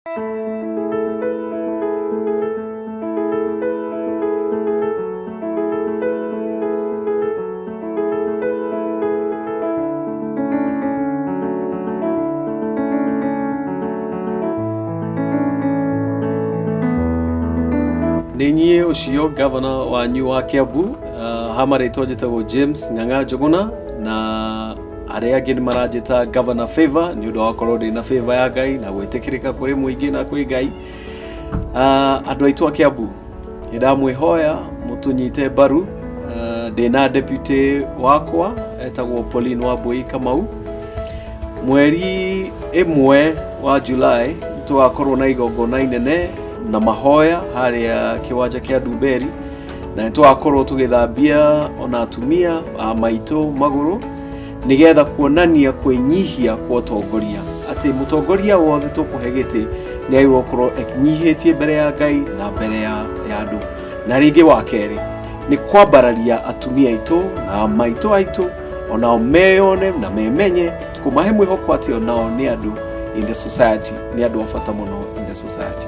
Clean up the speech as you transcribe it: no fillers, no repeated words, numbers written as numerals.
Nĩ niĩ ũcio gavana wanyu wa Kiambu, ha marĩtwa njĩtagwo James Ng'ang'a Njũgũna, na arĩa angĩ nĩ maranjĩta Governor Favor nĩ ũndũ wa gũkorwo ndĩ na favor ya Ngai na gwĩtĩkĩrĩka kũrĩ mũingĩ na kwĩ Ngai. Andũ aitũ a Kiambu, nĩ ndamwĩhoya mũtũnyite mbaru. Ndĩ na deputy wakwa etagwo Pauline Wambui Kamau. Mweri 1 wa July tũgakorwo na igongona inene na mahoya harĩa kĩwanja kĩa Ndumberi, na nĩ tũgakorwo tũgĩthambia ona atumia a maitũ magũrũ nĩgetha kuonania kwĩnyihia kwa ũtongoria, atĩ mũtongoria wothe tũkũhe gĩtĩ nĩ agĩrĩirwo gũkorwo enyihĩtie mbere ya Ngai na mbere ya andũ. Na rĩngĩ wa kerĩ nĩ kwambararia atumia aitũ na maitũ aitũ, onao meyone na memenye, kũmahe mwĩhoko atĩ onao nĩ andũ in the society, nĩ andũ a bata mũno in the society.